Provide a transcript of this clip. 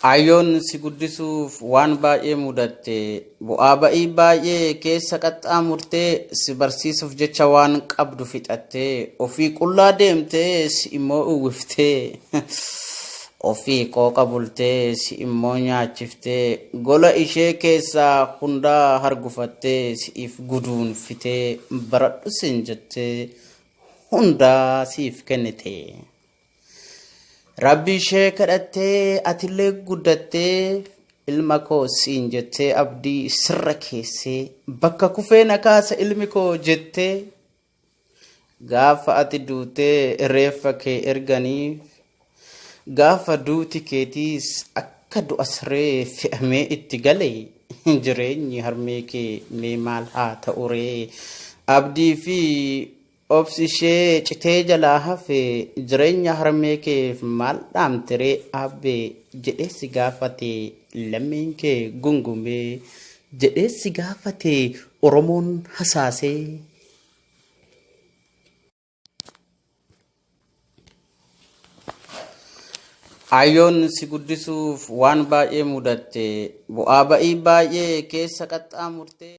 Ayyoon si guddisuuf waan baay'ee mudatte, bu'aa ba'ii baay'ee keessa qaxxaamurtee, si barsiisuuf jecha waan qabdu fixattee, ofii qullaa deemtee si immoo uwwiftee, ofii qooqa bultee si immoo nyaachiftee, gola ishee keessaa hundaa hargufattee, si'iif guduunfitee, baradhu siin jettee hundaa siif kennite. Rabbi ishee kadhattee atillee guddattee ilma koo siin jettee abdii sirra keessee bakka kufee na kaasa ilmi koo jettee gaafa ati duutee reeffa kee erganiif gaafa duuti keetiis akka du'a siree fe'amee itti gale jireenyi harmee kee mee maal haa ta'uree abdii fi Obsi ishee citee jalaa hafe jireenya harmee keef maal dhaamteree aabbee jedhee si gaafate lammiin kee gungumee jedhee si gaafate Oromoon hasaasee. Ayyoon si guddisuuf waan baay'ee mudatte, bu'aa ba'ii baay'ee keessa qaxxaamurtee.